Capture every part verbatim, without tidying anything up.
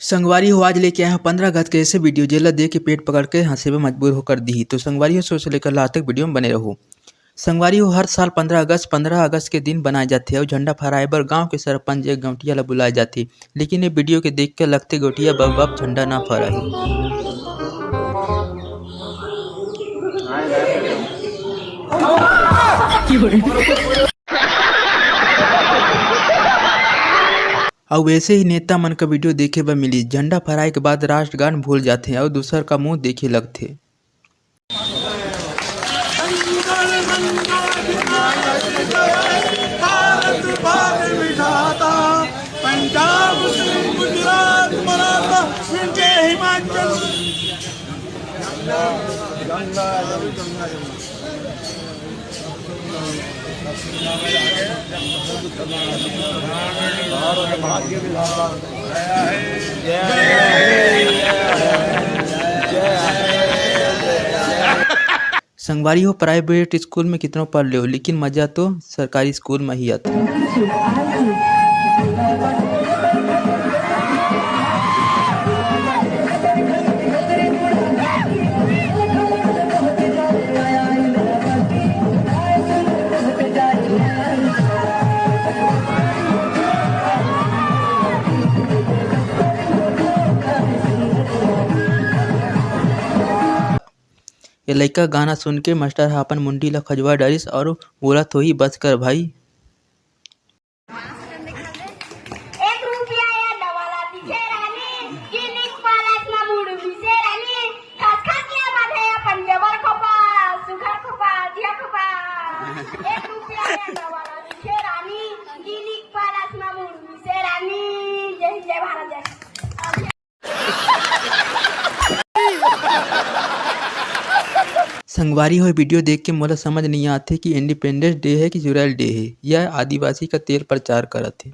संगवारी हो, आज लेके आए हैं पंद्रह अगस्त के ऐसे वीडियो, जेला देख के पेट पकड़ के हंसे में मजबूर होकर दी। तो संगवारी हो, शुरू से लेकर लास्ट तक वीडियो में बने रहो। संगवारी हो, हर साल पंद्रह अगस्त, पंद्रह अगस्त के दिन बनाए जाथे अउ झंडा फहराए बर गांव के सरपंच या गौंटिया ला बुलाए जाथे। लेकिन ये वीडियो के देख के लगथे गौंटिया बब अब झंडा ना फहराही। अउ वैसे ही नेता मन का वीडियो देखे बर मिली, झंडा फहराए के बाद राष्ट्रगान भूल जाथे अउ दूसर का मुंह देखे लगथे। पंजाब, सिंध, गुजरात, मराठा, हिमाचल। संगवारी हो, प्राइवेट स्कूल में कितनो पढ़ लेव, लेकिन मजा तो सरकारी स्कूल में ही आथे। ये लइका गाना सुन के मास्टर ह अपन मुंडी ला खजवा डारिस और बोलत होही, "बस कर भाई।" एक रुपया या दवाला पीछे रानी, क्लिनिक प्लस मा मुड़ पीछे रानी, खस खस के बांधे अपन जबर खोपा, सुघर खोपा, जिया खोपा। एक रुपया या दवाला पीछे रानी, क्लिनिक प्लस मा मुड़ पीछे रानी। जय हिंद, जय भारत, जय। संगवारी हो, वीडियो देख के मोला समझ नइ आथे कि इंडिपेंडेंस डे हे कि जुरैल डे हे या आदिवासी का तेल प्रचार करत हे।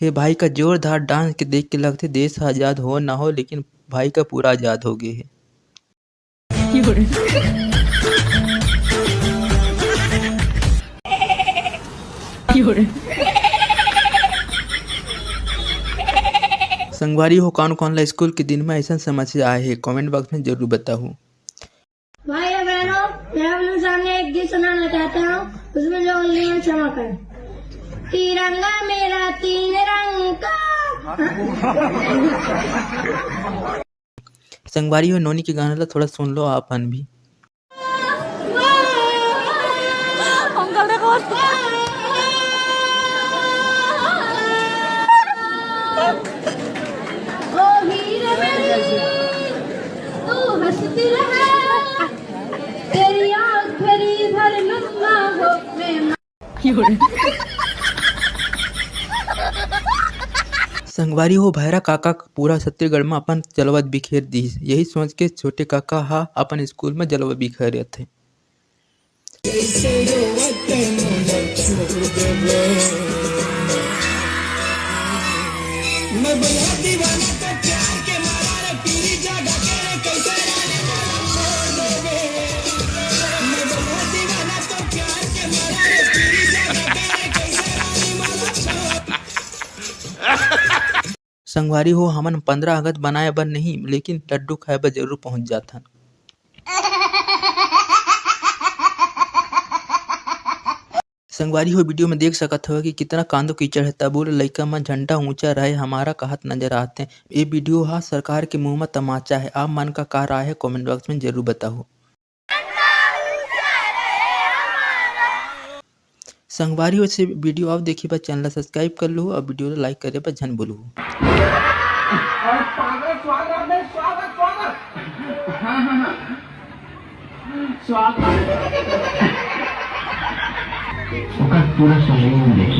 हे भाई का जोरदार डांस के देख के लगथे देश ह आजाद हो ना हो, लेकिन भाई का पूरा आजाद हो गे हे। संगवारी हो, कौन कौन ला स्कूल के दिन में ऐसा समस्या आए हे, कमेंट बॉक्स में जरूर बताहू। भाई और बहनों, मैं आप लोगों के सामने एक गीत सुनाना चाहता हूँ, उसमें जो उंगलियां चमक है। तिरंगा मेरा तीन रंग का। संगवारी हो, नोनी के गाना ला थोड़ा सुन लो आप मन भी। संगवारी हो, भैरा काका पूरा छत्तीसगढ़ म अपन जलवा बिखेर दिस। यही सोच के छोटे काका ह अपन स्कूल म जलवा बिखेरथे। संगवारी हो, हमन पंद्रह अगस्त बनाए बर नहीं, लेकिन लड्डू खाए बर जरूर पहुंच जाथन। संगवारी हो, वीडियो में देख सकत हव कि कितना कांदो कीचड़ हे, तबो ले लइका मन झंडा ऊंचा रहे हमारा कहत नजर आथे। ये वीडियो हा सरकार के मुंह में तमाचा हे। आप मन का का राय हे, कमेंट बॉक्स में जरूर बताहू। संगवारी हो, से वीडियो आप देखे बर चैनल ला सब्सक्राइब कर लू और वीडियो ला लाइक करे बर झन भूलू। अरे पागल, स्वागत नहीं, स्वागत, स्वागत। हाँ, हाँ, हाँ। स्वागत। ओकर पूरा संगीत में देखी।